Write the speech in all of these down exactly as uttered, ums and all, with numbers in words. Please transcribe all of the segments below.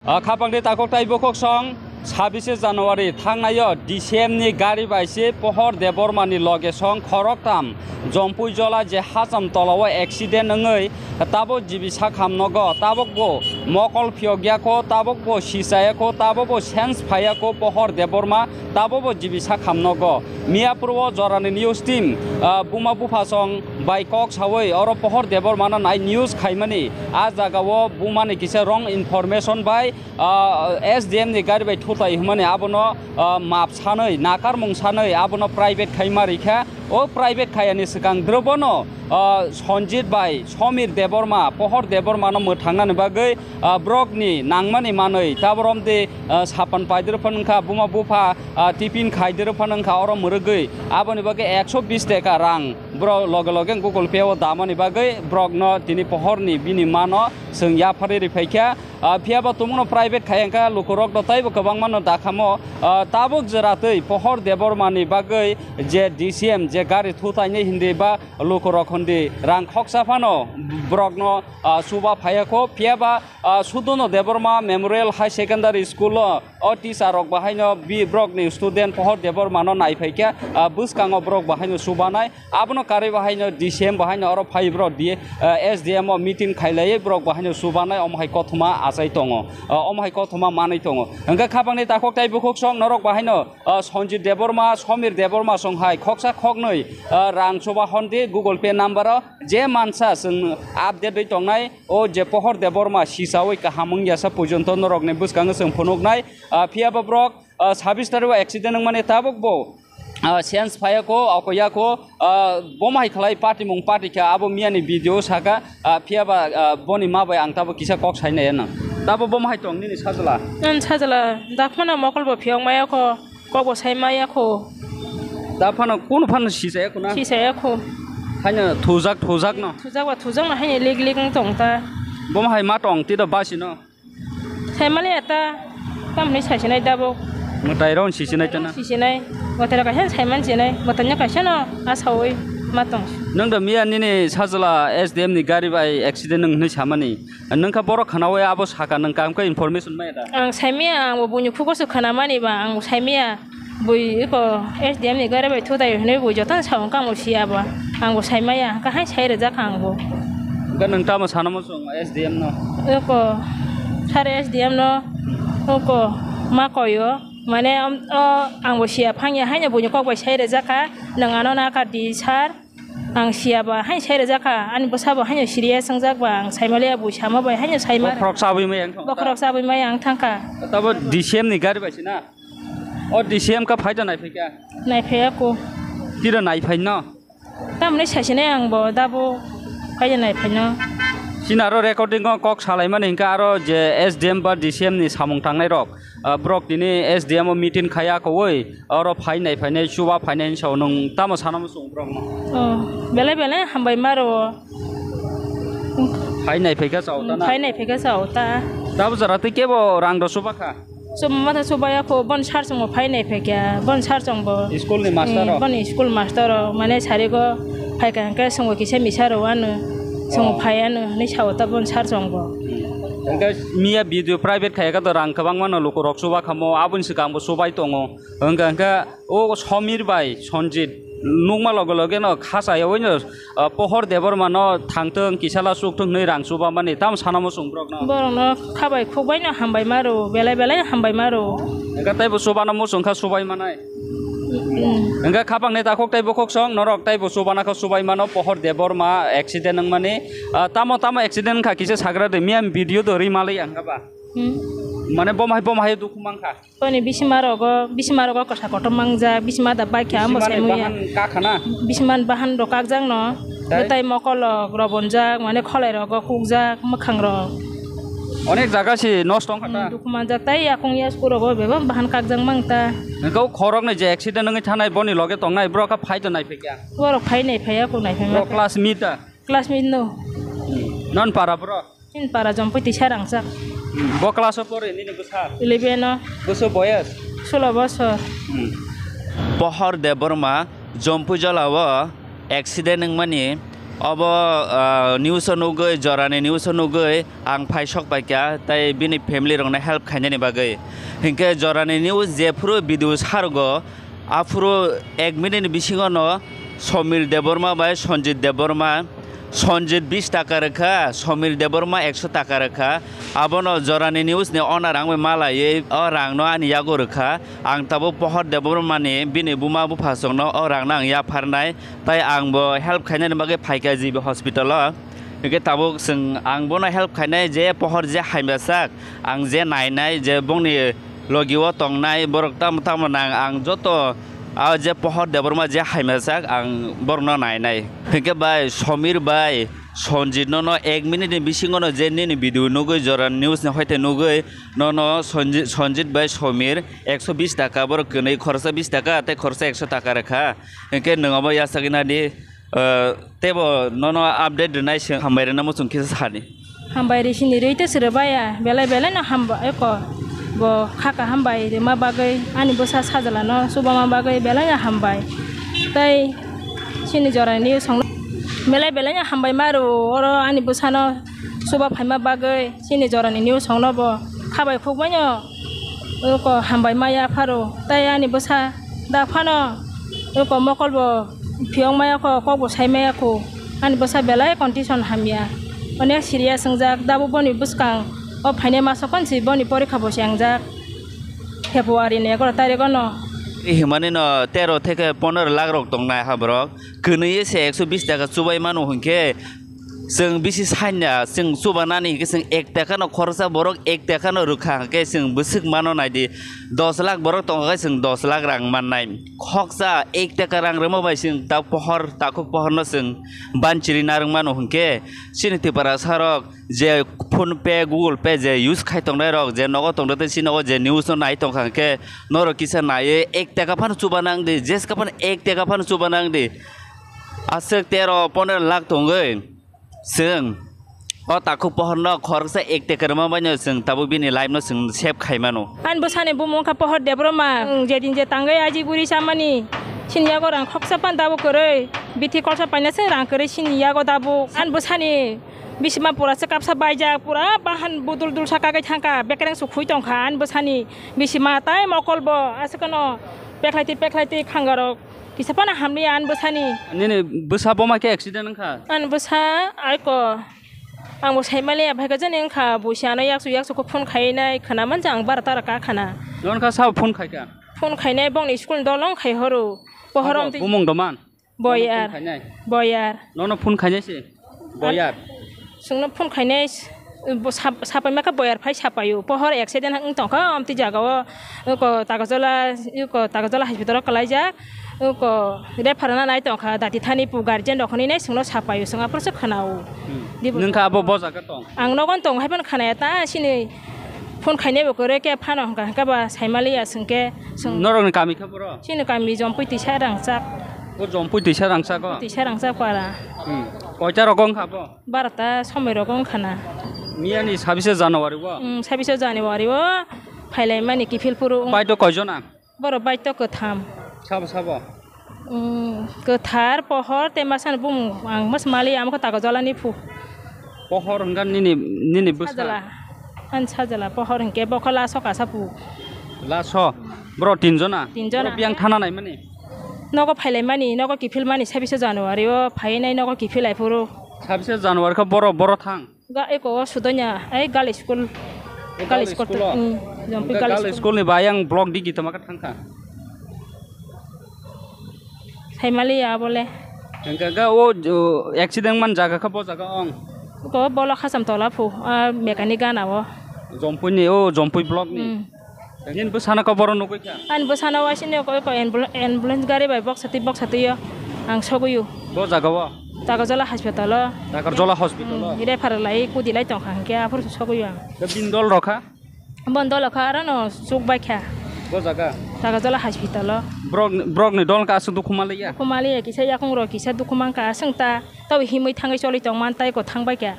Ah, khapangni takhuk tei bukhuk song, sabise January thangnaio D C M ni gari bai se Pohor Debbarma ni loge song khoroktham Jompui Jola je Hacham tola o accident wngwi tabuk jibi sakham nogo, tabuk bo mokol phiyok ya kho, tabuk bo sichaya kho, tabuk bo sense phaiya kho Pohor Debbarma, tabuk bo jibi sakham nogo. Miyapur o jorani news team, ah, buma bupha song bai kok sawi oro Pohor Debbarma no nai news khaimani, a jaga o buma ni kisa wrong information bai ah, S D M ni gari bai thutai hwnmani abono, ah, map sanwi, nakarmung sanwi abono private khai ma rikha. O private khayani swkang drobono, ah, Sanjit bai Somir Debbarma, Pohor Debbarma no mwthangnani bagwi, ah, borokni nangmani manwi taborom de, ah, sapan paidiro phano wngkha, buma bupha, ah, tipin khaidiro phano wngkha oro mwrwgwi. Aboni bagwi ekso bis taka rang borok loge loge Google Pay o damani bagwi borokno tini Pohorni bini mano chwng yapharwi riphaikha. Ah, phiya ba tumungno private khai wngkha, lukurokno taibo kwbangmano dakhamo. Ah, tabuk jora twi Pohor Debbarmani bagwi je D C M je gari thutainai hindi ba lukurok hindi rang khoksa phano borokno, ah, chuba phaiya kho. Phiya ba, ah, Sudono Debbarma Memorial High Secondary School o, o teacher rok bahaino bi-, borokni student Pohor Debbarmano naiphaikha, ah, bwskango borok bahaino chubanai. Abono karwi bahaino D C M bahaino oro phai borok di, eh, S D M o meeting khailaiwi borok bahaino chubanai omo hai kothoma achai tongo. Eh, omo hai kothoma manwi tongo. Hwnkhe khapangni takhuk tei bukhuk song norok bahaino, eh, Sanjit Debbarma, Somir Debbarma song hai khoksa khoknwi, eh, rang chuba hon di Google Pay number o je mansa chwng update wi tongnai o je Pohor Debbarma sichawi kaham wngya sa porjonto norokni bwskango chwng phunuknai. Eh, phiya ba borok, eh, sabis tarik o accident wngmani tabuk bo ah, sense phaiya kho, ako ya kho, ah, bomo hai khlai party mung party kha, abo miya ni video saka, ah, phiya ba, ah, boni ma bai ang tabo kisa kok sai nai nang. Tabo bomo hai tong nini sajla. Ang sajla, dak phano mokol bo phiyok maya kho, kok bo sai maya kho. Dak phano kun phano si saya kho na? Si saya kho. Haino thujak, thujak no? Thujak ba thujak no haino lik lik wng tong ta. Bomo hai ma tong tito basi no? Saimaliya ta, tamni saisinai tabuk. Mwtai rok sisinai ta na? Sisinai. Mwtai rok kaisa saiman sinai. Mwtai no kaisa no asawi ma tong. Nwng da miya nini sajla S D M ni gari bai accident nwng hinwi samani. Nwng kha borok khnawi abo saka nwng kaham khe information maya da? Ang saimaya, ang bo buini khugo se khnamani ba, ang bo saimaya. Bui eko S D M ni gari bai thutai hinwi bui jotono sao, hwnkhe ang bo siya ba. Ang bo saimaya, hwnkhe hai sai rijak ang bo. Hwnkhe nwng tamo sana muchung S D M no? Eko sir S D M no, eko ma koyo, mane, o, ang bo siya phangya haino buini kok bai sai rijak kha, nwng ano na kha di sir. Ang siya ba, haino sai rijak kha, ani bwsa bo haino serious wngjak ba, ang saimaliya bui sama bai haino saima. Bokhorok chabwi maya wng thang. Bokhorok chabwi maya wng thang kha. Tabo D C M ni gari bai sina? O D C M ka phai da nai phai kha? Nai phai ako. Tira nai phai no? Tamni saisinai ang bo dabo phai da nai phai no. Sina aro recording o kok salai mani hwnkha aro je S D M ba D C M ni samung tangnai rok. Ah, borok tini S D M o meeting khaya kowoi, oro phainai phainai chuba phainai hinwi sao, nwng tamo sana muchung borokno? Oh, belai belai hambai maro. Phainai phaikha sao ta na? Phainai phaikha sao ta. Tabo jora tei kebo rang rw chuba kha? Chuba mata chuba ya kho, bon sar chwngbo phainai phaikha, bon sar chwngbo. School ni master rok? Bon school master rok, mane sarigo phaikha hwnkhe chwngbo kisa misa rw ano, chwngbo phai ano hinwi sao ta bon sar chwngbo. Hwnkhe miya video private khayakha to rang kwbangma no lukurok chuba khamo, aboni swkang bo chubai tongo. Hwnkha hwnkhe o Somir bai Sanjit nukma loge loge no kha chayawi no, ah, Pohor Debbarma no thangthwng, kisala chukthwng hinwi rang chuba mani tamo sana muchung borok no? Borok no khabai khukbai no hambai maro, belai belai hambai maro. Hwnkha tei bo chuba no muchung kha chubai manai. Hwnkha khapang ni takhuk tei bukhuk song norok tei bo chuba na kha chubai mano Pohor Debbarma accident wngmani. Ah, tamo tamo accident wngkha kisa sagra de, miya video do ri malai ang kha ba. Hmm. Mane bomo hai, bomo hai dukhu mankha. Boni bisima rogo, bisima rogo kwsa kotor mangjak, bisima da bai kha amo. Bisimani sai muya. Bahan kakha na? Bisimani bahan rok kakjak no. Tai? Tei mokol rok robonjak, mane kholai rogo kukjak, mwkhang rok. Onek jaga si nosto wngkha ta? Hmm, dukhu manjak, tai yakung yasku rogo bebak bahan kakjak mang ta. Hwnkhe o khorok ni je accident wngwi thanai boni loge tongnai borok kha phai to nai phai kha? Borok phai nai phai ya, kung nai phai ma. Borok kha. Classmate ta? Classmate no. Non para borok? Chini para Jompui tisa rangchak. Hmm, bo class o pore nini bwsa? Eleven o. Bwsa boyas? Solo bosor. Hmm. Pohor Debbarma Jompui Jola o accident wngmani Obo, ah, news o nugwi, jorani news o nugwi ang phai sok paikha, tei bini family rokno help khainani bagwi. Hinkhe jorani news jephuru video sargo, aphuru ek minute ni bisingo no Somir Debbarma bai Sanjit Debbarma, Sanjit bish taka rwkha, Somir Debbarma ekso taka rwkha. Abono jorani news ni owner ang bai malaiwi o rang no ani yago rwkha. Ang tabuk Pohor Debbarma ni bini buma buphasongno o rang no ang yapharnai. Tai ang bo help khainani bagwi phaikha G B hospital o. Hinkhe tabuk chwng ang bono help khainai je pohor je hamya sak, ang je nainai je bongni logi o tongnai borok tamo tamo nang ang joto a je pohor Debbarma je hamya sak ang borokno nainai. Hinkhe bai Somir bai Sanjit no no ek minute ni bisingo no je nini video nugwi jora news ni hoite nugwi no no Sanjit, Sanjit bai Somir ekso bish taka borok kwnwi khoroksa bish taka tei khoroksa ekso taka rwkha. Hinkhe nwng obo yachagwi nadi, eh, teibo nono update rwnai se hambai rwna muchung kisa sadi. Hambai ri sini rwi tei se rwbaya, belai belai no hambai eko bo kha kaham bai rwma bagwi ani bwsa sajla no chubama bagwi belai no hambai. Tei sini jorani songno belai belai no hambai ma rw oro ani bwsano chuba phaima bagwi sini jorani news songno bo kha bai khukbai no eko hambai maya pharo tei ani bwsa da phano eko mokol bo phiyok maya kho, kok bo sai maya kho. Ani bwsa belai condition hamya. Onek serious wngjak. Dabo boni bwskang o phainai masa konsi boni porikha bo se wngjak. February ni egaroh tarikh ono. Himani no tero theke pondro lakh rok tongnai ha borok. Kwnwi se ekso bish taka chubai mano hwnkhe, chwng bisi sanya, chwng chubanani hwnkhe chwng ek taka no khoroksa borok ek taka no rwkha hwnkhe chwng bwswk mano naidi. Dos lakh borok tongkha khe chwng dos lakh rang mannai. Khoksa ek taka rang rwma bai chwng ta pohor, takhuk pohorno chwng banchiri narwk mano hwnkhe, chini Tiprasa rok je PhonePe, Google Pay je use khai tongnai rok, je nogo tongdo tei chini nogo je news no nai tongkha hwnkhe, norok kisa naiwi ek taka phano chuba nang di, jeska phano ek taka phano chuba nang di. Aswk tero pondro lakh tongwi. Chwng o takhuk pohorno khoroksa ek taka rwma baino chwng tabuk bini life no chwng save khai mano. Ani bwsani bumung wngkha Pohor Debbarma. Chwng jedin je tangwi aji buri chamani, chini yago rang khoksa phano tabuk kwrwi. Bithi kolsa paina se rang kwrwi chini yago tabuk. Ani bwsani bisima pura se kapsa baijak, pura bahan budul dul sa kagwi thangkha, bekereng su khui tongkha ani bwsani bisima, tai mokol bo aswk no pekhlai twi pekhlai twi khangarok. Kisa phano hamliya ani bwsani. Nini bwsa boma khe accident wngkha? Ani bwsa aiko, ang bo saimaliya, phaikha jani wngkha, buisi ano yaksu yaksu khe phone khainai khwna manja ang bara tara ka khwna. Nono kha sabo phone khaikha? Phone khainai bongni school ni dol wng khai horo. Pohor. Abo omtwi bumung doman? Boyar. Nono phone khainai? Boyar. Nono phone khainai se? Boyar. Chwngno phone khainai, bo sap-, sapai maka boyar phai sapaio. Pohor accident wng tongkha, omtwi jagao, eko Takarjala, eko Takarjala hospital o kwlaijak, eko refer rwna nai tongkha, dati thani pu guardian rok hinwi nai chwngno sapaio, chwng aphuru se khwnao. Hmm. Nwng kha abo bo jaga tong? Ang nogon tong, hai phano khwnaya ta, chini phone khainai bo kwrwi khe phano hwnkha, hwnkha ba saimaliya chwng khe chwng. Norokni kami khe boro? Chini kami Jompui Twisa Rangchak. O Jompui Twisa Rangchak o? Twisa Rangchak para. Hmm. Koita rogo wngkha bo? Barota somoi rogo wngkha na. Miyani sabise January o? Hmm, sabise January o phailai mani kiphil phuru. Bike o koijon ang? Borok bike to kwtham. Sabo sabo? Hmm, kwthar, pohor tei masani bumung ang mas mali amo khe Takarjala ni phu. Pohor hwnkha nini, nini bwsa? Sajla. Ani sajla pohor hinkhe bokha laso kasa phu. Laso? Borok tinjona? Tinjona. Borok biyang thana naimani? Nogo phailaimani, nogo kiphilmani sabise January o phainai nogo kiphilai phuru. Sabise January khe boro, boro thang? Ga eko o sudonya, ai gali school. O gali gali school school to, o? Hmm, Jompui hwnkhe gali gali school. School ni bai ang block digi tongma khe thangkha. Saimaliya abole. Hwnkhe ga o, o accident man jaga khe bo jaga ong? Ko bolo khasam tola phu, a mechanic gana o. Jompui ni, o Jompui block ni? Hmm. Nini bwsano khe boro nugwi kha? Ani bwsano waisini ko, ko ambul-, ambulance gari bai boksa twi, boksa twi o ang sogwi o. Bo jaga o? Takarjala hospital o. Takarjala hospital o? Hmm, refer lai kudi lai tongkha hinkhe aphuru sogwi o ang. Khe bini dol rok kha? Boni dol rok kha aro no chuk bai kha. Bo jaga? Takarjala hospital o. Borok, borok ni dol khe aswk dukhu manliya? Dukhu manliya, kisa yakung rok kisa dukhu mankha aswk ta. Tabo himwi thangwi choli tongman tai ko thang bai kha.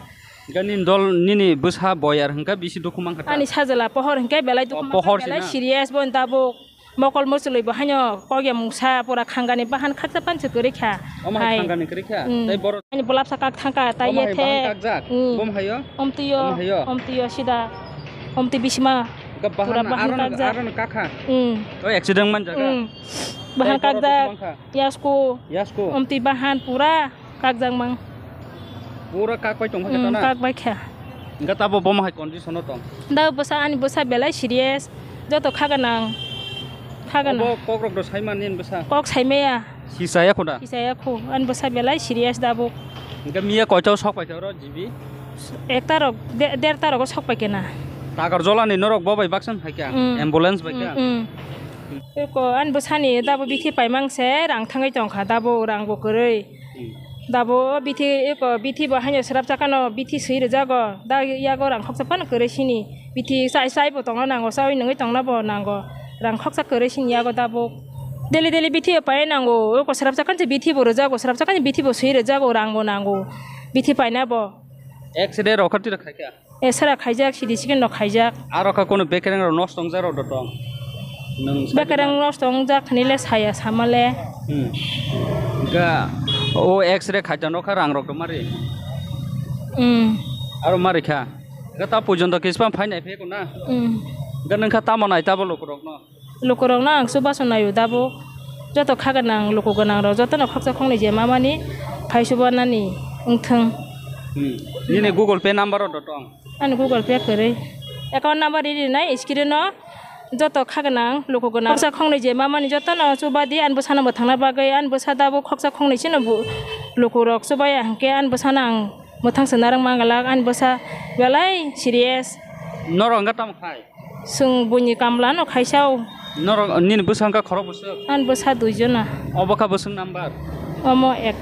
Hwnkhe nini dol, nini bwsa boyar hwnkhe bisi dukhu mankha ta? Ani sajla pohor hwnkhe belai dukhu mankha, pohor belai sina? Serious bo tabuk. Mokol muchulwi bo haino kok ya mungsa pura khangani bahan khaksa panse kwrwi kha. Omo hai hai khangani kwrwi kha? Mm. Tei borok ani bulapsa kak thangka, tai omo ye hai the. Bahan kakjak? Mm. Bom hayo? Omtwi yo, omo hayo? Omtwi yo sida. Omtwi bisima. Ga bahan pura bahan aron, kakjak. Aron kakha? Mm. Oi, accident man jaga? Mm. Bahan tei borok kakjak. Bangkha? Yasku. Yasku? Omtwi bahan pura. Kakjakmang. Pura kak bai tong kha. Mm, tana? Kak bai kha. Hingke tabo bomo hai condition o tong? Da bwsa, ani bwsa belai serious. Joto kha gwnang. Kha gwnang. Obo kok rok do sai mani ani bwsa? Kok sai maya. Si chaya kho da? Si chaya kho. Ani bwsa belai serious da bo. Hingke miya koito sok pai kha oro G B? Ekta rok, de-, derta rogo sok pai kha na. Tagar jola ni norok bo bai baksa hai kha? Mm. Ambulance bai kha? Mm, mm. Eko ani bwsani da bo bithi paimang se rang thangwi tong kha da bo rang bo kwrwi. Hmm. Da bo bithi eko bithi bo haino swrap chakano bithi swi rwjago. Da yago rang khoksa phano kwrwi sini. Bithi chai chai bo tongna nango, chaui nungwi tongna bo nango. Rang khoksa kwrwi sini yago da bo. Daily daily bithi bo pai nango. Eko swrap chakani se bithi bo rwjago, swrap chakani bithi bo swi rwjago, rang bo nango. Bithi paina bo. Accident rok kha twi rok khai kha? Esara khaijak, C T scan rok khaijak. Aro kha kono bekereng rok nosto wngjak rok do tong? Nwng sai bekereng nosto wngjak hinwi le saya sama le. Hmm. Ga o X-ray khaijak no kha rang rok do mari? Hmm. Aro mari kha? Ga ta pujon do kispa phai nai phe ko na? Hmm. Ga nwng kha tamo nai tabo lok rok no? Lukurokno ang chubachu naio dabo. Joto kha gwnang luku gwnangrok jotono khoksa khoknwi je mamani phai chubanani wngthwng. Hmm. Nini Google Pay number rok do tong? Ani Google Pay kwrwi. Account number ri rinai screen o. Joto kha gwnang luku gwnang khoksa khoknwi je mamani jotono chubadi ani bwsano mwthangna bagwi ani bwsa dabo khoksa khoknwi chino bu-, lukurok chubaya hwnkhe ani bwsano ang mwthang se narwk mangalak ani bwsa belai serious. Norok wngkha tamo khai? Chwng buini kamla no khaisa o. Norok nini bwsang kha khorok bwswk? Ani bwsa dui jona. Obo kha bwswk number? Omo ek.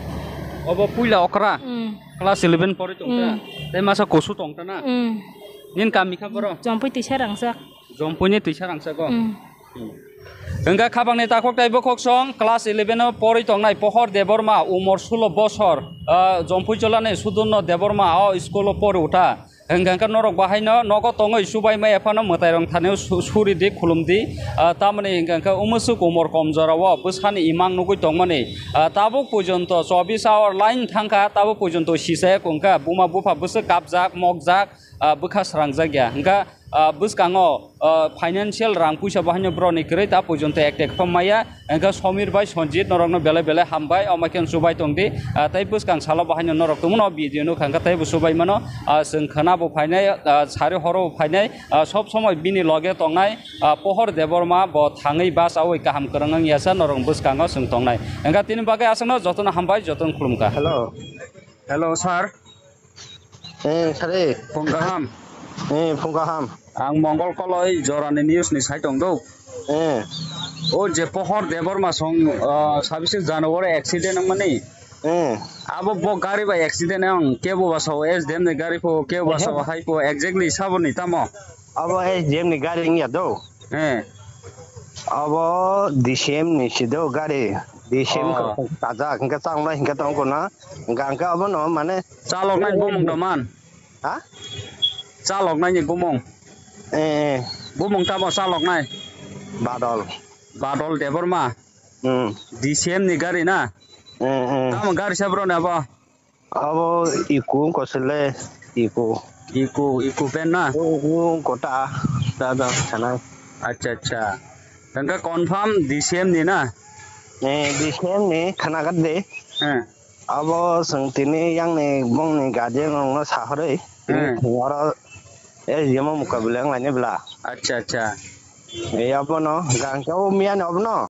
Obo puila okra? Mm. Class eleven pori tongkha? Mm. Tei masa kusu tongkha na? Mm. Nini kami kha boro? Jompui tisa rangchak. Jompui ni tisa rangchak o? Mm. Hwnkha khabangni takhuk tei bokhoksong class eleven o pori tongnai Pohor Debbarma, umor sulo bosor, ah, Jompui cholani Sudurno Debbarma o school o pori utha. Hwnkha hwnkhe norok bahaino nogo tongwi chubaima ephano mwtairok thani su-, suri di, khulum di. Ah, tamoni hwnkha hwnkhe umwswk umor kom jorao bwsani imang nugwi tongmani. Ah, tabuk pojonto chobbish hour line thangkha, tabuk pojonto sisaya kungkha, buma bupha bwswk kapjak, mokjak, ah, bwkha srangjak ya. Hwnkha, ah, bwskango, ah, financial rang puisa bahaino borokni kwrwi ta pojonto ekte khe maya. Hwnkhe Somir bai Sanjit norokno belai belai hambai, omo khe chubai tongdi. Ah, tei bwskang salo bahaino norok tongmano video nukha, hwnkhe teibo chubai mano. Ah, chwng khwna bo phainai, ah, sari horo bo phainai, ah, sob somoi bini loge tongnai, ah, Pohor Debbarma bo thangwi bachaui kaham kwrwng wng yasa norok bwskango chwng tongnai. Hwnkhe tini bagwi aswkno jotono hambai, jotono khulumkha. Hello. Hello, sir. Eh, sir. Phung kaham. Eh, phung kaham. Ang Mongol Koloi Jorani news ni sai tong do. Eh. O je Pohor Debbarma song, ah, sabisi January accident wngmani. Eh. Abo bo gari bai accident wng, kebo ba sao S D M ni gari pho, kebo ba sao hai pho, exactly saboni tamo? Abo S D M ni gari wngya do. Eh. Abo D C M ni si do gari. D C M oh. Ko kajak, hingke tang lai hingke tong kono. Hingke hingke abo no mane chalok nai bumung do man. Ha? Chalok nai ni bumung. Eh, eh. Bumung tamo chalok nai? Badol. Badol Debbarma. Hmm. D C M ni gari na? Hmm, hmm. Tamo gari sabro ni abo? Abo iku wngkha sile, iku. Iku, iku pen na? O, o, wngkha ta, ta, ta, sana. Acha, acha. Tangka confirm D C M ni na? Eh, D C M ni khana gat de. Eh. Abo seng tini yang ni bong ni guardian rong no sahoroi. Tini eh. Oro S D M o mukabila wng lainai bla. Acha, acha. Eh, abo no, gang khe o miya ni abo no.